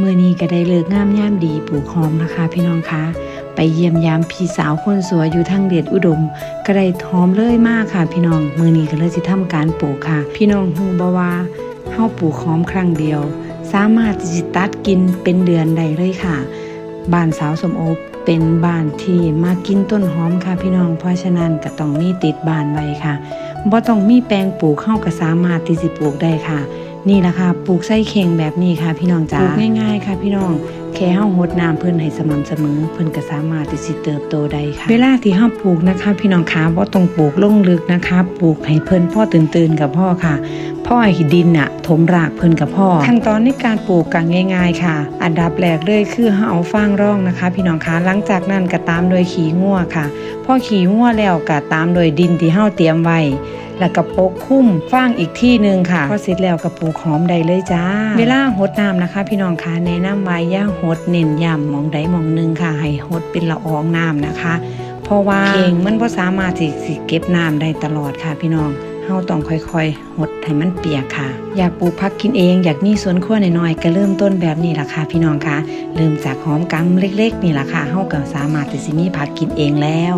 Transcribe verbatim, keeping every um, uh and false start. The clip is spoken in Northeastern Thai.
มื้อนี้ก็ได้ฤกษ์งามยามดีปลูกหอมนะคะพี่น้องคะ ไปเยี่ยมยามพี่สาวคนสวยอยู่ทางเดชอุดม ก็ได้หอมเลยมาค่ะพี่น้อง มื้อนี้ก็เลยสิทำการปลูกค่ะ พี่น้องฮู้บ่ว่าเฮาปลูกหอมครั้งเดียว สามารถที่สิตัดกินเป็นเดือนได้เลยค่ะ บ้านสาวส้มโอเป็นบ้านที่มักกินต้นหอมค่ะพี่น้อง เพราะฉะนั้นก็ต้องมีติดบ้านไว้ค่ะ บ่ต้องมีแปลงปลูก เฮาก็สามารถที่สิปลูกได้ค่ะ นี่ล่ะค่ะ ปลูกใส่เข่งแบบนี้ค่ะพี่น้องจ๋า ปลูกง่ายๆค่ะพี่น้อง แค่เฮาหดน้ำเพิ่นให้สม่ำเสมอ เพิ่นก็สามารถที่สิเติบโตได้ค่ะ เวลาที่เฮาปลูกนะคะพี่น้องคะ บ่ต้องปลูกลงลึกนะคะ ปลูกให้เพิ่นพอตื้นๆก็พอค่ะ พอให้ดินน่ะถมรากเพิ่นก็พอ ขั้นตอนในการปลูกก็ง่ายๆค่ะ อันดับแรกเลยคือเฮาเอาฟางรองนะคะพี่น้องคะ หลังจากนั้นก็ตามด้วยขี้งัวค่ะ พอขี้งัวแล้วก็ตามด้วยดินที่เฮาเตรียมไว้ แล้วก็ปกคลุมฟางอีกทีหนึ่งค่ะ พอเสร็จแล้วก็ปลูกหอมได้เลยจ้า เวลาหดน้ำนะคะพี่น้องคะ แนะนำว่าอย่าหดเน้นย้ำหม่องใดหม่องหนึ่งค่ะ ให้หดเป็นละอองน้ำนะคะ เพราะว่าเข่งมันบ่สามารถที่สิเก็บน้ำได้ตลอดค่ะพี่น้อง เฮาต้องค่อยๆหดให้มันเปียกค่ะ อยากปลูกผักกินเอง อยากมีสวนครัวน้อยๆ ก็เริ่มต้นแบบนี้ล่ะค่ะพี่น้องคะ เริ่มจากหอมกำเล็กๆนี่ล่ะค่ะ เฮาก็สามารถที่สิมีผักกินเองแล้ว